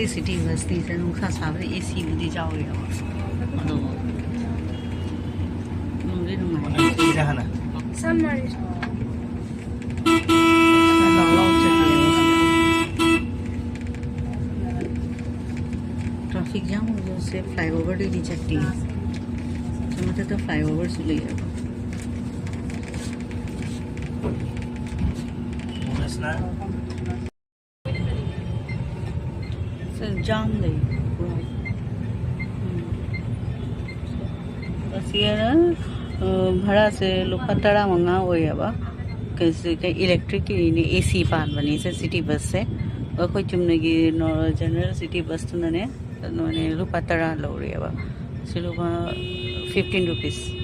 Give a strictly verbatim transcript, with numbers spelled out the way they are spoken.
City ꯕꯁꯅꯤꯁꯦ ꯅꯨꯡꯁꯥ ꯁꯥꯕꯗ ꯑꯦ ꯁꯤꯕꯨꯗꯤ ꯌꯥꯎꯔꯤꯕ, ꯑꯗꯨꯕꯨ ꯅꯨꯡꯗꯤ ꯅꯨꯡꯉꯥꯏ꯫ ꯁꯝꯅꯔꯤ꯫ ꯇ꯭ꯔꯥꯐꯤꯛ ꯖꯥꯝ ꯑꯣꯏꯕꯁꯦ ꯐ꯭ꯂꯥꯏꯑꯣꯚꯔꯗꯨꯗꯤ ꯆꯠꯇꯦ꯫ ꯁꯤ ꯃꯊꯛꯇ ꯐ꯭ꯂꯥꯏꯑꯣꯚꯔꯁꯨ ꯂꯩꯌꯦꯕ꯫ ꯁꯤ ꯖꯥꯝ ꯂꯩ ꯄꯨꯔꯥ꯫ ꯎꯝ꯫ ꯑꯁꯤꯅ, ꯑ, ꯚꯔꯥꯁꯦ ꯂꯨꯄꯥ ꯇꯔꯥꯃꯉꯥ ꯑꯣꯏꯌꯦꯕ꯫ ꯀꯩꯁꯦ, ꯀꯩ, ꯏꯂꯦꯛꯇ꯭ꯔꯤꯛꯀꯤꯅꯦ, ꯑꯦ ꯁꯤ ꯄꯥꯟꯕꯅꯤ ꯁꯦ ꯁꯤꯇꯤ ꯕꯁꯁꯦ꯫ ꯑꯩꯈꯣꯏ ꯆꯨꯝꯅꯒꯤ ꯅꯣ-, ꯖꯦꯅꯔꯦꯜ ꯁꯤꯇꯤ ꯕꯁꯇꯨꯅꯅꯦ, ꯀꯩꯅꯣꯅꯦ, ꯂꯨꯄꯥ ꯇꯔꯥ ꯂꯧꯔꯦꯕ꯫ ꯁꯤ ꯂꯨꯄꯥ ꯐꯤꯐꯇꯤꯟ ꯔꯨꯄꯤꯁ꯫